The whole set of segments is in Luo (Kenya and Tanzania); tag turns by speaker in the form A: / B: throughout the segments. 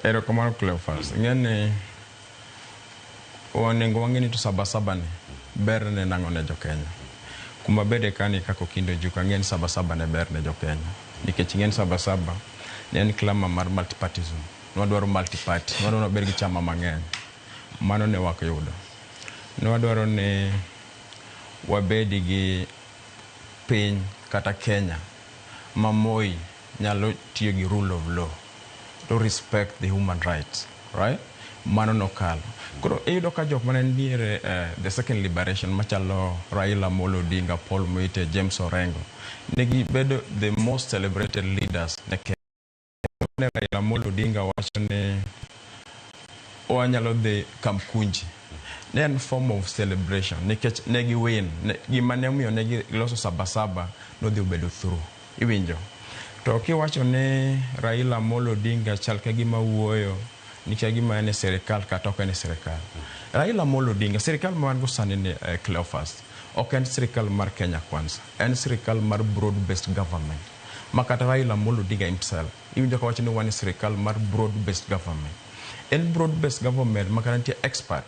A: Erokamano, Cleophas. Ing'e onego wang'e ni to Sabasaba ni ber ne nang'o ne jokenya. Kuma bede kani kaka Okindo Ojuka, ang'e ni Sabasaba ne ber ne jokenya. Nikech ing'e ni Sabasaba ne en clamour mar multipartism. Nwadwaro multiparty, nwadwaro ni wabed gi chama mang'eny. Mano ne wak yudo. Nwadwaro ni wabed gi piny kata Kenya ma Moi nyalo tiyo gi rule of law to respect the human rights, right? Mano nokalo. Koro iyudo ka jok mane nitiere the second liberation machalo Raila Amolo Odinga, Paul Muite, James Orengo, ne gibedo the most celebrated leaders ne Kenya. Ne Raila Amolo Odinga wacho ni wanyalo dhi Kamkunji. Ne en form of celebration nikech ne gi win. Gima ne omiyo ne giloso Sabasaba nodhi obedo through. Iwinjo? To kiwacho ni Raila Amolo Odinga chal ka gima wuoyo nikech gima en e sirikal kata ok en e sirikal. Raila Amolo Odinga, sirikal ma wan go sani ni, Cleophas, ok en sirikal mar Kenya Kwanza. En sirikal mar broad based government. Ma kata Raila Amolo Odinga himself, iwinjo ka wacho ni wan e sirikal mar broad based government. En broad based government ma kata nitie expert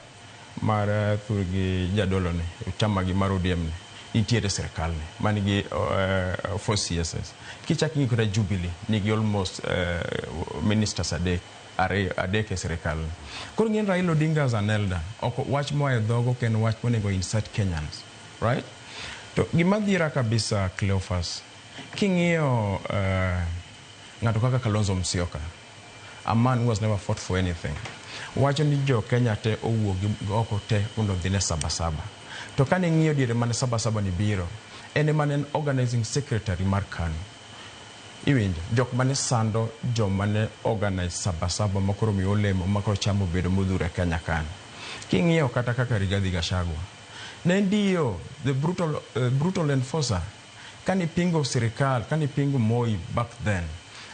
A: mar thurgi jadolo ni, chama gi mar ODM ni, nitiere e sirikal ni, man gi four CSS. Kichak ing'iyo kata Jubilee, nigi almost ministers adek, ariyo, adek e sirikal ni. Koro ing'e ni Raila Odinga as an elder, ok wach moa e dhogo ok en wach monego incite Kenyans, right? To gima dhiera kabisa, Cleophas, king'iyo ng'ato kaka Kalonzo Musyoka, a man who has never fought for anything, wacho ni jo Kenya te owuok gi oko te mondo odhi ne Sabasaba. To kane ing'iyo diere mane Sabasaba ni biro, en ema ne en organizing secretary mar KANU. Iwinjo, jok mane sando joma ne organize Sabasaba makoro miyo olemo makoro cham obedo modhuro e Kenya kani. King'iyo kata kaka Rigathi Gachagua, ne ndiyo the brutal enforcer kane pingo sirikal, kane pingo Moi back then,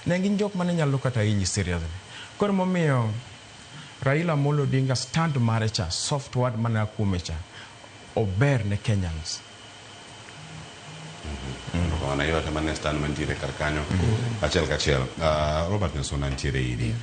A: ne gin jok mane nyalo kata hinyi seriously. Koro momiyo Raila Amolo Odinga stand mare cha, soft word mane kuome cha, ober ne Kenyans.
B: Erokamano. Iwacho mana stand mantiere kar kanyo achiel kachiel. Robert Nyasuna nitiere iri.